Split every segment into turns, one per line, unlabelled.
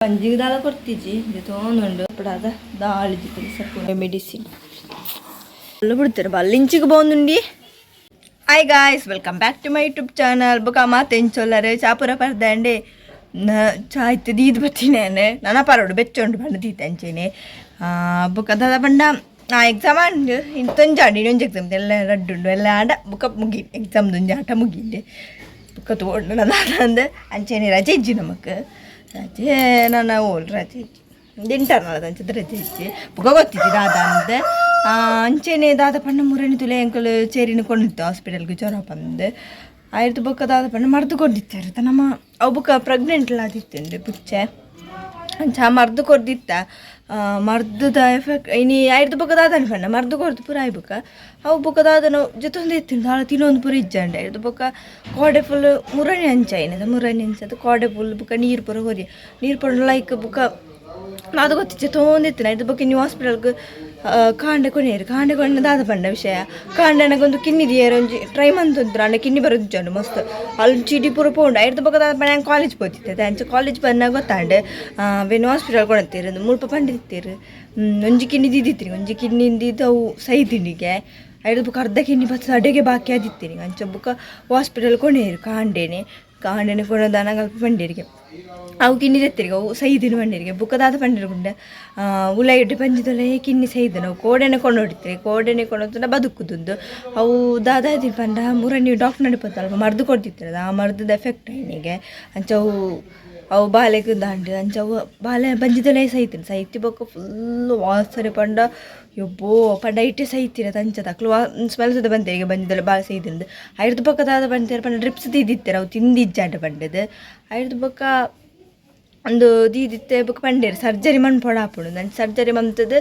ಬಂಜಿಗ್ ದಾಲ ಕೊರ್ತಿಜಿ ದೆತೊಂದುಂಡು ಅಪ್ಪಡಾದ ದಾಳಿಜಿ ಸಪ್ಪು ಮೆಡಿಸಿನ್ ಬಲ್ಲು ಬಿಡ್ತಾರೆ ಬಲ್ಲಿಂಚಿಗೆ ಪೋವೊಂದುಂಡಿ. Hi guys, welcome back to my YouTube channel. ಬೊಕ ಮಾತ ಎಂಚೊಲ್ಲರೆ? ಚಾಪುರ ಪರ್ದಂಡೆ ಚಾ ಇತ್ತು ದೀದ್ ಬತ್ತಿನೇನೆ ನನ ಪರೋಡು ಬೆಚ್ಚೊಂಡು ಪಂಡ ದೀತೆ ಅಂಚೆನೆ. ಬೊಕ ದಾದ ಪಂಡ ಆ ಎಕ್ಸಾಮ್ ಆಂಡ್, ಇಂತೊಂಜಾಂಡ್, ಇನ್ನೊಂಜಿ ಎಕ್ಸಾಮ್ ಎಲ್ಲ ರಡ್ಡುಂಡು ಎಲ್ಲ ಆಂಡ ಬೊಕ ಮುಗಿ ಎಕ್ಸಾಮ್ ಒಂಜಿ ಆಟ ಮುಗಿಂಡೆ. ಬೊಕ ತೋಂಡು ದಾದ ಅಂದ್ ಅಂಚೆನೆ ರಜೆ ಇಜ್ಜಿ ನಮಕ್, ರಜೆ ನನ ಓಲ್ ರಜೆ ಇಜ್ಜಿ, ಇಂಟರ್ನಲ್ ಅಂಚದ ರಜೆ ಇಜ್ಜಿ. ಬೊಕ ಗೊತ್ತಿಜ್ಜಿ ದಾದ ಅಂದ್. ಅಂಚೆನೆ ದಾದ ಪಂಡ ಮುರಣಿ ತುಲೆ ಎಂಕುಲು ಚೇರಿನ ಕೊಂಡಿತ್ತು ಹಾಸ್ಪಿಟಲ್ಗೆ ಜ್ವರ ಪಂದ್. ಆಯ್ತು, ಬೊಕ್ಕ ದಾದ ಪಂಡ ಮರ್ದು ಕೊರ್ದಿತ್ತೆರ್ ನಮ್ಮ ಅವು. ಬೊಕ್ಕ ಪ್ರೆಗ್ನೆಂಟ್ ಆದಿತ್ತುಂಡು ಪುಚ್ಚೆ, ಅಂಚ ಮರ್ದು ಕೊರ್ದಿತ್ತ. ಮರ್ದುದ ಎಫೆಕ್ಟ್ ಇನಿ ಆಯ್ತು. ಬೊಕ್ಕ ದಾದ ಪಂಡ ಮರ್ದು ಕೊರ್ದು ಪೂರ ಆಯ್ ಬೊಕ್ಕ ಅವು ಬೊಕ್ಕ ದಾದನೋ ಜೊತೊಂದು ಇತ್ತಿನ ದಾಲ ತಿನ್ನೊಂದು ಪೂರ ಇಜ್ಜಂಡೆ. ಆಯ್ತು, ಬೊಕ್ಕ ಕೋಡೆ ಫುಲ್ ಮುರಣಿ ಅಂಚ ಆಯ್ನದ, ಮುರಣಿ ಅಂಚದ ಕೋಡೆ ಫುಲ್. ಬೊಕ್ಕ ನೀರು ಪೂರ ಕೊರಿ, ನೀರು ಪೂರ ಲೈಕ್ ಬೊಕ್ಕ ಅದು ಗೊತ್ತಿಜ್ಜಿ ತೋಂದಿತ್ತಿನ. ಆಯ್ತು, ಬೊಕ್ಕ ನೀವು ಹಾಸ್ಪಿಟಲ್ಗೆ ಕಾಂಡೆ ಕೊನೆಯರು. ಕಾಂಡೆ ಕೊನೆ ದಾದ ಪಂಡ ವಿಷಯ ಕಾಂಡೆ ಒಂದು ಕಿನ್ನಿ ದಿಯರ ಒಂಜಿ ಟ್ರೈ ಮಂತೊಂದು ಅಂಡ ಕಿನ್ನಿ ಬರೋದು ಮಸ್ತ್ ಅಲ್ಲಿ ಚಿಡಿ ಪೂರ ಪೋಂಡು. ಆಯ್ತು, ಬೊಕ್ಕ ದಾದ ಪಂಡ ಕಾಲೇಜ್ ಪೋತಿತ್ತೆ. ಅಂಚ ಕಾಲೇಜ್ ಬಂದಾಗ ಗೊತ್ತಾಂಡ್ ಬೆನ್ನು ಹಾಸ್ಪಿಟಲ್ ಕೊಣತ್ತೀರು ಮುಲ್ಪ ಪಂಡಿತ್ತೀರು ಒಂಜಿ ಕಿನ್ನಿ ದಿದ್ದಿತ್ತೀರಿ, ಒಂಜಿ ಕಿನ್ನಿ ದಿದ್ದು ಅವು ಸೈದಿನಿಗೆ. ಐದು ಬೊಕ್ಕ ಅರ್ಧ ಕಿನ್ನಿ ಬಸ್ ಅಡೆಗೆ ಬಾಕಿ ಆದಿತ್ತೀರಿ. ಅಂಚ ಬೊಕ್ಕ ಹಾಸ್ಪಿಟಲ್ ಕೊನೆಯರು ಕಾಂಡೇನೆ. ಕಾಂಡೇನೆ ಕೊನದಾನ ಅಲ್ಪ ಪಂಡೇರಿಗೆ ಅವು ಕಿನ್ನಿ ತೆತ್ತಿರಿಗೆ ಅವು ಸೈದಿನ ಪಂಡೇರಿಗೆ. ಬೊಕ್ಕ ದಾದ ಪಂಡೇರು ಗುಂಡ ಉಲಾಯಿಡ್ಡೆ ಪಂಜಿದೊಲೆ ಕಿನ್ನಿ ಸೈದನ ಅವು ಕೋಡೆನೆ ಕೊಂಡು ಹೊಡಿತಾರೆ. ಕೋಡೆನೆ ಕೊಂಡೋತನ ಬದುಕುದುಂದು. ಅವು ದಾದ ಪಂಡ ಮುರ ನೀವು ಡಾಕ್ಟರ್ ನಡಿಪತ್ತಲ್ಪ ಮರ್ದು ಕೊಡ್ತಿತ್ತು, ಆ ಮರ್ದದ ಎಫೆಕ್ಟ್ ಐನಿಗೆ. ಅಂಚ ಅವು ಅವು ಬಾಲೆಗ್ ದಾಂಡ್ ಅಂಚ ಅವು ಬಾಲೆ ಬಂಜಿದೊಲೆ ಸೈತಿನ. ಸೈತಿ ಬೊಕ್ಕ ಫುಲ್ ವಾಸನೆ ಪಂಡ ಯಬ್ಬೋ ಪಂಡ ಇಟ್ಟೆ ಸೈತಿನ ತಂಚದ ಅಕ್ಲು ಸ್ಮೆಲ್ ಸುದ ಬಂತೆ ಈಗ ಬಂಜಿದೊಲೆ ಬಾಳೆ ಸೈತಿಂದು. ಐರ್ದು ಬೊಕ್ಕ ದಾದ ಬಂತೇರು ಪಂಡ ಡ್ರಿಪ್ಸ್ ದೀದಿತ್ತೆರ್, ಅವು ತಿಂದಿಜ್ಜಾಂಡ ಪಂಡದು. ಐರ್ದು ಬೊಕ್ಕ ಒಂದು ದೀದಿತ್ತೆ. ಬೊಕ್ಕ ಪಂಡೇರು ಸರ್ಜರಿ ಮನ್ಪೊಡಾಪುಂಡು. ಅಂಚ ಸರ್ಜರಿ ಮಂತುದು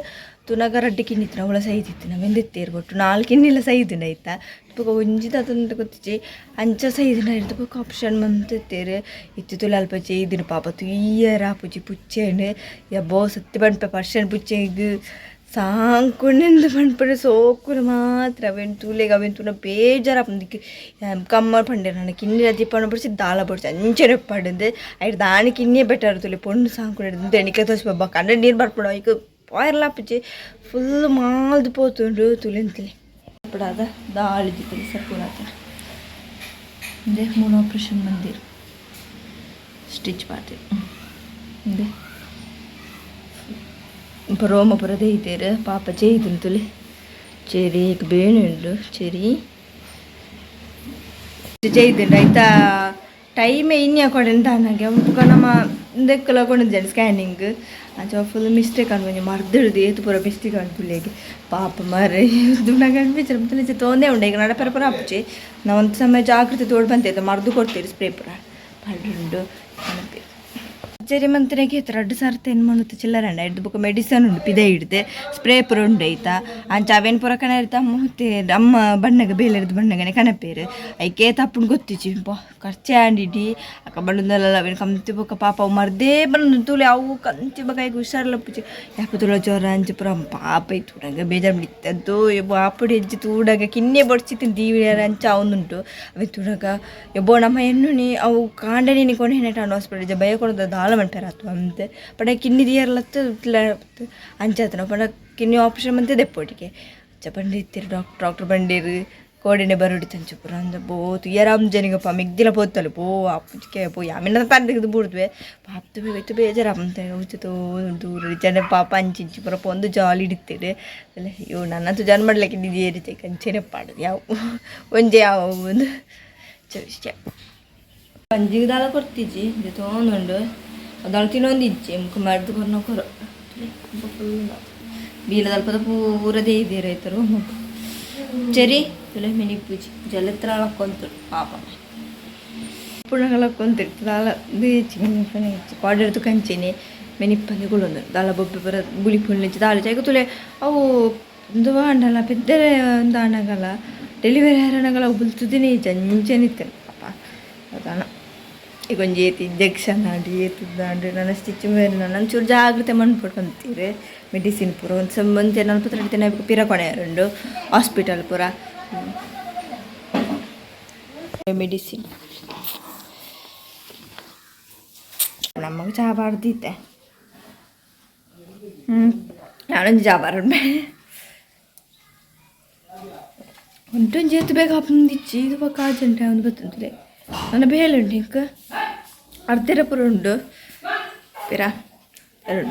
ತುನಗ ರಡ್ಡ್ ಕಿನ್ನಿ ಇತ್ತಿನ ಅವಳ ಸೈದಿತ್ತು. ನಾವೆಂದಿತ್ತೇರು ಒಟ್ಟು ನಾಲ್ ಕಿನ್ನಿಲ ಸೈದುಂಡು ಐತ. ಬೊಕ ಒಂಜಿ ದಾದಂತ ಗೊತ್ತಿಜ್ಜಿ, ಅಂಚ ಸೈದುಂಡು. ಐರ್ದ್ ಬೊಕ್ಕ ಆಪ್ರೇಷನ್ ಮಂತಿತ್ತೇರು. ಇತ್ತೆ ತುಲೆ ಅಲ್ಪ ಜೈದಿನ ಪಾಪ ತೂಯರ ಆಪುಜಿ ಪುಚ್ಚೆನ್. ಯಬ್ಬೋ ಸತ್ಯ ಪನ್ಪೆ, ಪರ್ಷನ್ ಪುಚ್ಚೆಗ್ ಸಾಂಕುನೆಂದ್ ಪನ್ಪುನ ಸೋಕುನು ಮಾತ್ರ. ಅವೆನ್ ತೂಲೆಗ್ ಅವೆನ್ ತೂನ ಬೇಜಾರಾಪುಂಡು. ಕಮ್ಮರ್ ಪಂಡೆರ್ ನನ ಕಿನ್ನಿ ದೀಪನ ಬೊಡ್ಚಿ ದಾಲ ಬೊಡ್ಚಿ ಅಂಚನೆ ಉಪ್ಪಡ್ಂದ್. ಐಟ್ ದಾನಿ ಕಿನ್ನಿಯೇ ಬೆಟರ್ ತೂಲೆ ಪೊಣ್ಣು ಸಾಂಕುನೆಡ್ ಎನಿಕ್ಲೆ ತೋಜಿಪ ಬೊಕ್ಕ ಕಣ್ಣಡ್ ನೀರು ಬರ್ಪುಂಡು. ಐಕ್ ಪೋಯೆರ್ಲ ಆಪುಜಿ, ಫುಲ್ ಮಾಲ್ದ್ ಪೋತುಂಡು ತುಲೆಂತಲೆ ಅಪ್ಪಡಾದ ದಾಳಿಜಿ ತುಲೆ ಸಪೂರಾತ. ಇಂದೆ ಮೂಲು ಆಪ್ರೇಷನ್ ಮಂದಿರ್ ಸ್ಟಿಚ್ ಪಾತೆ. ಇಂದೆ ರೋಮ ಪೂರ ದೈದೇರ್. ಪಾಪ ಜೈದುಂಡು ತುಲೆ. ಚೆರಿ ಬೇಣೆ ಉಂಡು, ಚೆರಿ ಜೈದುಂಡು. ಐತ ಟೈಮೇ ಇನ್ಯ ಕೊಡೆನ್ ದಾನಾಗೆ ಬೊಕ ನಮ ಇಂದೆಕ್ಲ ಕೊನೊಂಜೆಂಡ್ ಸ್ಕ್ಯಾನಿಂಗ್. ಅಂಚ ಫುಲ್ ಮಿಸ್ಟೇಕ್ ಆಂಡ್. ಒಂಜಿ ಮರ್ದ್ ಏತ್ ಪೂರ ಮಿಸ್ಟೇಕ್ ಆಂಡ್ ತುಲೆಗ್ ಪಾಪ ಮಾರ್ರೆ. ತೂನಗ ಅನ್ಪಿಜ್ಜಿ ತೋಂದೇ ಉಂಡು. ಈಗ ನಡಪೆರೆ ಪೂರ ಆಪುಜಿ. ನಾವು ಒಂದು ಸಮಯ ಜಾಗೃತಿ ತೋಡ್ ಬಂತೈತೆ. ಮರ್ದು ಕೊಡ್ತೀರಿ, ಸ್ಪ್ರೇ ಪೂರ ಪಡುಂಡು ಕನಪೆ. ಸರ್ಜರಿ ಮಂತನೆಗೆ ಇತ್ತು ರಡ್ಡು ಸರ್ತಿ ಎನ್ಮನುತ್ತು ಚಿಲ್ಲರೆ ಅಂಡ. ಐಡ್ದ್ ಬೊಕ ಮೆಡಿಸನ್ ಉಂಡು, ಪಿದೈ ಹಿಡ್ದು ಸ್ಪ್ರೇ ಪೂರ ಉಂಡು ಐತ. ಅಂಚ ಅವೇನ್ ಪೂರ ಕನರಿತ ಅಮ್ಮ ಅಮ್ಮ ಬಣ್ಣಗ ಬೇಲೆರ್ದು ಬಣ್ಣಗನೆ ಕನಪೇರು. ಐಕೆ ತಪ್ಪುಂಡು ಗೊತ್ತಿಜ್ಜಿ. ಖರ್ಚೆ ಆಂಡಿಡಿ ಅಕ್ಕ ಬಣ್ಣದಲ್ಲ ಅವೇನು ಕಂತಿ. ಬೊಕ ಪಾಪ ಅವು ಮರ್ದೇ ಬಂದು ತೂಲೆ ಅವು ಕಂತಿ. ಬೊಕ ಐಕ್ ಹುಷಾರ್ಲಪ್ಪುಜಿ ಯಾಪ ತುಲ ಜ್ವರ ಅಂಚ ಪೂರ. ಪಾಪ ತೂನಗ ಬೇಜಾರು ಬಿಡಿತ್ತದ್ದು. ಆಪುಡು ಹೆಜ್ಜೆ ತೂಡಗ ಕಿನ್ನೆ ಬೊಡ್ಚಿತ್ತಿನ ದೀವಿಯರ ಅಂಚ ಅವನುಂಟು. ಅವೆ ತೂನಗ ಯಬ್ಬೋ ನಮ್ಮ ಎನ್ನುನಿ ಅವು ಕಾಂಡನೆ ಕೊಂಡು ಹೆಣೆಟ್ ಹಾಸ್ಪಿಟಲ್ ಭಯ ಕೊಡೋದು ದಾಲ ಮನ್ಪೆರ್ ಆತು ಅಂತೆ. ಪಂಡ ಕಿನ್ನಿ ದಿಯರ್ಲತ್ತು ಅಂಚಾತನ ಪಂಡ ಕಿನ್ನಿ ಆಪ್ರೇಷನ್ ಮಂತೆ ದೆಪ್ಪೊಟಿಗೆ ಅಂಚ ಪಂಡ ಇತ್ತೆರ್ ಡಾಕ್ಟರ್. ಡಾಕ್ಟರ್ ಬಂಡೇರು ಕೋಡೆನೆ ಬರೊಡಿ ತಂಚ ಪೂರ ಅಂದ ಬೋ ತುಯರಾಮ್ ಜನಿಗಪ್ಪ ಮಿಗ್ದಿಲ ಪೋತಲು ಪೋ ಅಪ್ಪುಜಿಕೆ ಪೋ ಯಾಮಿನ ತಂದೆಗೆ ಬೂಡ್ದುವೆ ಪಾಪ ಇತ್ತು ಬೇಜಾರಾಪಂತೆ ಉಚಿತೋ ದೂರ ಜನ ಪಾಪ ಅಂಚಿಂಚಿ ಪೂರ ಪೊಂದು ಜಾಲಿ ಹಿಡಿತೇವೆ. ಅಯ್ಯೋ ನನ್ನಂತೂ ಜನ ಮಾಡ್ಲಿಕ್ಕೆ ಏರಿತೆ ಕಂಚೆನೆ ಪಾಡುದು ಯಾವ ಒಂಜೆ ಯಾವ ಒಂದು ವಿಷಯ. ಬಂಜಿಗ್ ದಾಲ ಕೊರ್ತಿಜ್ಜಿ ದೆತೊಂದುಂಡು ದಾಲ ತಿನ್ನೊಂದು ಇಜ್ಜಿ. ಮುಖ ಮರ್ದು ಕೊರ್ನ ಕೊರು ಬೀಲದಲ್ಪದ ಪೂರ ದೇಯ್ದೇರು ರೈತರು. ಚೆರಿ ತುಲೆ ಮಿನಿಪುಜಿ ಜಲತ್ರ ಲಕ್ಕೊಂತು ಪಾಪ ಪುಣಗಳ ಲಕ್ಕೊಂತಿರ್ತು ದಾಲ ದೇಚಿ ಮೆನಿಪನೆ ಕಾಡೆರ್ದು ಕಂಚಿನಿ ಮೆನಿಪ್ಪಂದೆ ಕುಲ್ಲೊಂದು ದಾಲ ಬೊಬ್ಬೆ ಪೂರ ಬುಲಿ ಪುಳ್ಳಿಂಚಿ ದಾಲ ಐಕ್ ತುಲೆ ಅವು ಉಂದು ಆಂಡಲ ಪೆದ್ದೆರೆ ಉಂದು ಡೆಲಿವರಿ ಆರಣಗಲ ಅವು ಬುಲ್ತುದಿನೇ ಇಜ್ಜಿ ಅಂಚನೆ ಇತ್ತೇನೆ ಪಾಪ ಅದಾನ. ಈಗ ಒಂಜಿ ಏತ್ ಇಂಜೆಕ್ಷನ್ ಆಂಡ್ ಏತ್ ಉಂದಾಂಡ್ ನನ ಸ್ಟಿಚ್ ಬೇರೆ ನನ ಒಂಚೂರು ಜಾಗ್ರತೆ ಮನ್ಪೊಡು ಪಂತೀರ್. ಮೆಡಿಸಿನ್ ಪೂರ ಒಂದು ಒಂತೆ ನಲ್ಪತ್ತೆರಡು ದಿನ ಪಿರ ಕೊನೆಯರುಂಡು ಹಾಸ್ಪಿಟಲ್ ಪೂರ ಮೆಡಿಸಿನ್. ನಮಗೆ ಚಾ ಬಾರ್ದಿತ್ತೆ. ನಾನೊಂದು ಚಾ ಬಾರ ಒಂಟೊಂಜಿ ಎತ್ತು ಬೇಗ ಆಪುಂದಿಚ್ಚಿ. ಇದು ಬೊಕ್ಕ ಆಜಂಟೆ ಒಂದು ಬತ್ತಂತಲೆ ನನ್ನ ಬೇಲೆ ಉಂಟು. ಇಂಕ್ ಅರ್ಧೆರ ಪೂರ ಉಂಡು. ಪಿರ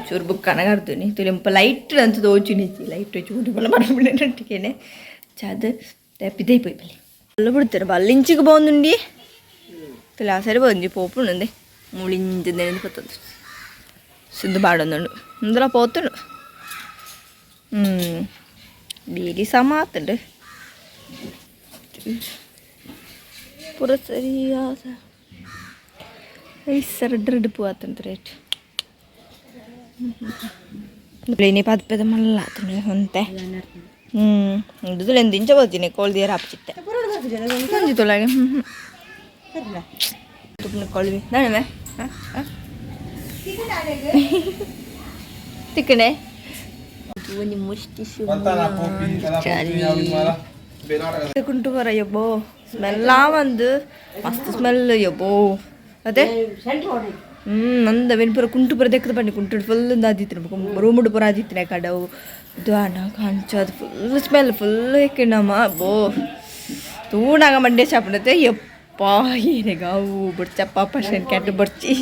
ಚೂರು ಬುಕ್ ಅನಗರ್ದುನಿ ತುಲಿಂಪ ಲೈಟ್ ಅಂತ ತೋಚುನಿಚ್ಚಿ. ಲೈಟ್ ಚೂರು ಬಲ್ಲ ಮರಬಿಟ್ಟಿಗೆನೆ ಚಾದ್ ಪಿದೈ ಪೋಯಿ ಬಲ್ಲಿ ಬಲ್ಲ ಬಿಡ್ತಾರೆ. ಬಲ್ಲಿಂಚಿಗೆ ಪೋಂದುಂಡಿ ತುಲೆ ಆ ಸರಿ ಒಂಜಿ ಪೋಪುಂಡುಂದೆ. ಮುಳಿಂಜ ಪತ್ತೊಂದು ಸಿದ್ದು ಬಾಡೊಂದುಂಡು. ಇಂದಲ ಪೋತುಂಡು. ಬೀಡಿ ಸಮ ಆತುಂಡು ಪೂರ ಸರಿಯಾದ. ಐಸ್ ರೆಡ್ ರೆಡ್ ಪೂ ಆತುಂಡು ರೇಟ್. ಇನಿ ಪದ್ಪೆದ ಮಲ್ಲ ಆತುಂಡು ಒಂತೆ. ಇಂದು ಇಂಚ ಬೋತೀನಿ ಕೋಲ್ದಿಯರ ಆಪ್ಚಿತ್ತೆ ಒಂಜಿ ತೊಲಾಗೆ. ಹ್ಞೂ ಹ್ಞೂ ತುಪ್ಪನ ಕೊಳ್ವಿ ನಾಳೆ ತಿಕ್ಕಣೆ ಒಂಜಿ ಮುಷ್ಟಿ. ಕುಂಟು ಬರ. ಯಬ್ಬೋ, ಸ್ಮೆಲ್ಲ ಒಂದು ಮಸ್ತ್ ಸ್ಮೆಲ್. ಯಬ್ಬೋ, ಅದೇ. ನಂದ when ಪೂರ ಕುಂಟು ಪೂರ ದೆಕ್ಕದ ಬನ್ನಿ. ಕುಂಟು ಫುಲ್ ಆದಿತ್ತಿನ ರೂಮುಡು ಪೂರ ಆದಿತ್ತಿನ ಕಡವು ಇದು ಅಣ್ಣ ಕಾಂಚ. ಅದು full smell full ಎಕ್ಕಿನಮ್ಮ. ಬೋ ತೂಣಾಗ ಮಂಡ್ಯ ಚಾಪಣತೆ. ಯಪ್ಪ, ಏನೇಗಾವು ಬಡ್ಚಪ್ಪ ಪರ್ಸೆಂಟ್ ಕ್ಯಾಟ್ ಬಡ್ಚಿ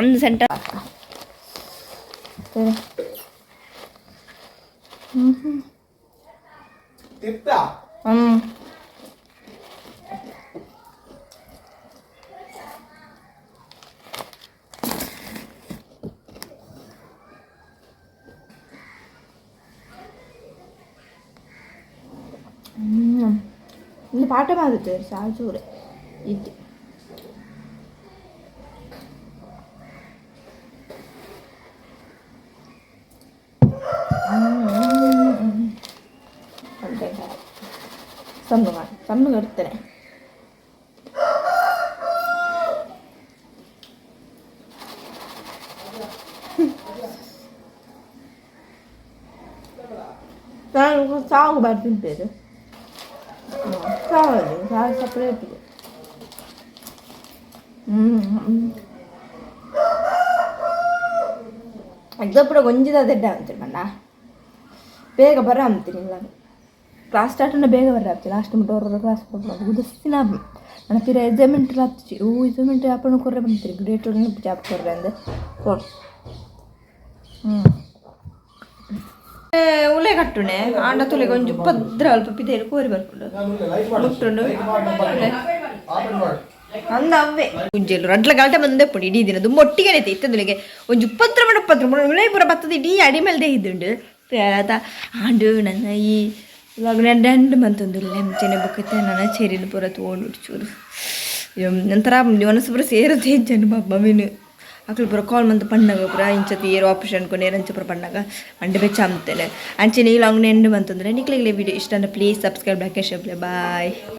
ಒಂದು ಸೆಂಟರ್. ಹ್ಞೂ ಹ್ಞೂ ಇನ್ನು ಪಾಠ ಮಾಡುತ್ತೆ ಸಾಚೂರೆ ಇದ್ದು. ಸಣ್ಣ ಸಣ್ಣ ಇಡ್ತೇನೆ. ನಾನು ಸಾವು ಬರ್ತೀನಿ ಬೇರೆ ಸಾವು ಸಾವು ಸಪ್ರೇಟ್. ಎಕ್ಸಾಂಪಲ್ ಒಂಜಿದ ದೆಡ್ಡ ಅಂತೀರಿ ಬಣ್ಣ ಬೇಗ ಬರ ಅಂತೀನಿ. ಇಲ್ಲ, ಕ್ಲಾಸ್ ಸ್ಟಾರ್ಟ್ ಅಂದ್ರೆ ಬೇಗ ಬರ ಆಗ್ತದೆ. ಲಾಸ್ಟ್ ಮುಟ್ಟ ಹೊರ ಕ್ಲಾಸ್ ಉದಸ್ತಿನ ನನ್ನ ಪಿರ ಎಕ್ಸಾಮೆಂಟ್ ಆಗ್ತಿಚ್ಚಿ. ಓ ಎಕ್ಸಾಮೆಂಟ್ ಯಾಪಣ ಕೊರ್ರೆ ಬಂತೀರಿ. ಗ್ರೇಟ್ ಜಾಬ್ ಕೊರ್ರೆ ಅಂದೆ ಕೊರ್. ಹ್ಞೂ ಉಲೆ ಕಟ್ಟುಣೆ ಆಂಡ ತುಲೆಗೆ ಒಂಜಿ ಪದ್ರ ಅಲ್ಪ ಪಿದೇರು ಕೋರಿ ಬರ್ಪುಂಡು ಮುಟ್ಟುಂಡು ಅಂದ ಅವ್ವೆ ಗುಂಜೆಲು ರಡ್ಲ ಗಲ್ಟೆ ಬಂದೆ ಪುಂಡು. ಇಡೀ ದಿನ ದುಂಬ ಒಟ್ಟಿಗೆ ಐತೆ ಇತ್ತಂದುಲೆಗೆ ಒಂಜಿ ಉಪ್ಪತ್ರ ಮಡ ಉಪ್ಪತ್ರ ಉಲೆ ಪೂರ ಬತ್ತದ ಇಡೀ ಅಡಿ ಮೇಲೆ ಇದ್ದುಂಡು ಆತ. ಆಂಡು ನನ್ನ ಈ ಇವಾಗ ನನ್ನ ಮಂತೊಂದುಲ್ಲೆ ಅಂಚನೆ ಬೊಕ್ಕತ್ತೆ ನನ್ನ ಚೆರಿನ ಪೂರ ತೊಗೊಂಡು ಚೂರು ನಂತರ ಮನಸ್ಸು ಪೂರ ಸೇರುತ್ತೆ ಜನ ಬಾಬಾ ಮೀನು. ಅಕ್ಲು ಪೂರ ಕಾಲ್ ಮಂತ್ ಪಣ್ಣಗ ಪೂರ ಇಂಚತಿ ಏರು ಆಪರೇಷನ್ ಕೊನೇರು ಅಂಚ ಪೂರ ಪಣ್ಣಗ ಮಂಡೆ ಬೆಚ್ಚ ಅಂತೇನೆ. ಅಂಚನೆ ಈ ಲಾಂಗ್ ನೆಂಡು ಮಂತಂದ್ರೆ ನಿಕ್ಲೆಗ್ಲೆ ವಿಡಿಯೋ ಇಷ್ಟ ಅಂದ್ರೆ please subscribe, like, share. Bye.